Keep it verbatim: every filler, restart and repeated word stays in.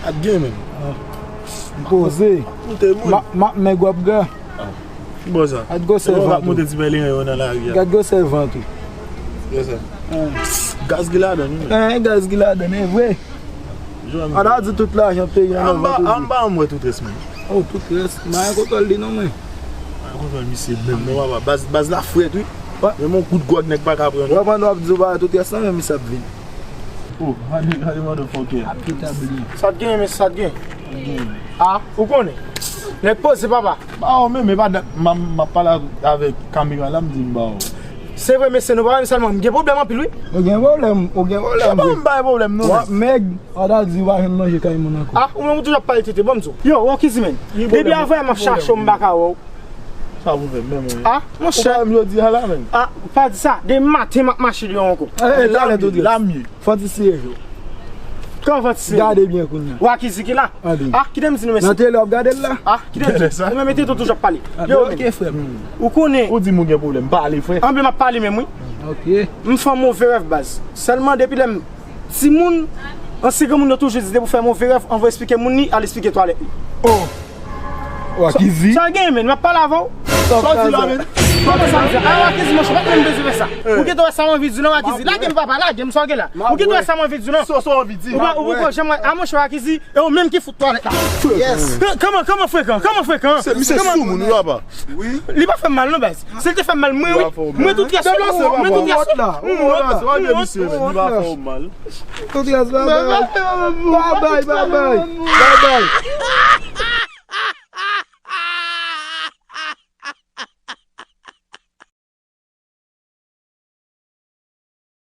Ap gen menm. M poze. Moute moun. M ap, m ap men gwòp gra. Ki bò sa? Gad gwosè vant ou. Monte ti pèleren yo nan lari a. Gad gwosè vant ou. Gad sa. Gaz ki ladann, wi. Gaz ki ladann, e vre. An ta di tout lajan peyi an nan vant ou. Anba, anba, m wè tout rès mwen. Oh, tout rès. M pa gen kontwòl li non, mwen. M pa gen kontwòl misye menm non, papa. Baz, baz la frèt, wi. Menm yon kout gwòg nèg pa ka pran non. W ap ann w ap di w pa tout rès lan, men misye ap vin. Oh, gade, gade mande fòkè. Ap tout ap li. Sa t gen, men sa t gen. Ah, ou konnen. Nèg poze, papa. Ba, oh, men, men pa dat, m ap, m ap pale avèk kamera la, m di m ba, oh. Se vre, mesye, nou pa menm sèlman. M gen pwoblèm anpil, wi. Ou gen pwoblèm, ou gen pwoblèm, wi. Bon, m bay pwoblèm, non. W ap mèg, w ta di w pa janm manje kay moun ankò. Ah, ou menm ou toujou ap pale tete, ban m di w. Yo, Wokizimèn. Depi avè m ap chache w, m pa ka wè w. Sa pou fè menm, wi. Ah, monchè. Ou pa menm jodi a la, menm. Ah, pa di sa. Demen maten, m ap mache deyò ankò. Eh, eh, talè tout rès. Fò ti sere yo. Kòman fò ti sere? Gade byen kounye a. Wakizi ki la? Ah, kite m di nou, mesye. Nan tele w ap gade l la? Ah, kite m di nou. Ou menm mete tout ou j ap pale. Yo, ok, frè m. Ou konnen. Ou di m ou gen pwoblèm, pale, frè. Anben, m ap pale menm, wi. Ok. M fè yon move rèv, baz. Sèlman depi lè m timoun, ansyen granmoun yo toujou di depi w fè move rèv, anvan w esplike moun li, al esplike twalèt li. Oh. Wakizi. Sa, sa gen, men, m ap pale avè w. Sa w di la, men? Kòman sa, sa? Ah, Wakizi, monchè, pa t menm bezwen fè sa. Ou gentan wè sa m anvi di w, non, Wakizi. Lage m, papa, lage m, sa w gen la. Ou gentan wè sa m anvi di w, non? Sa, sa w anvi di? Ou pa, ou poko janm wè. Ah, monchè, Wakizi, e ou menm ki fout twalèt la. Yes. Kòman, kòman frekan? Kòman frekan? Se, misye sou moun, wi, papa. Wi. Li pa fè m mal, non, baz. Si l te fè m mal, mwen, wi. Mwen tout rès, mwen tout rès. Ou wont la, sa w ap di misye, men, li pa fè w mal. Tout rès, babay. Babay, babay. Babay.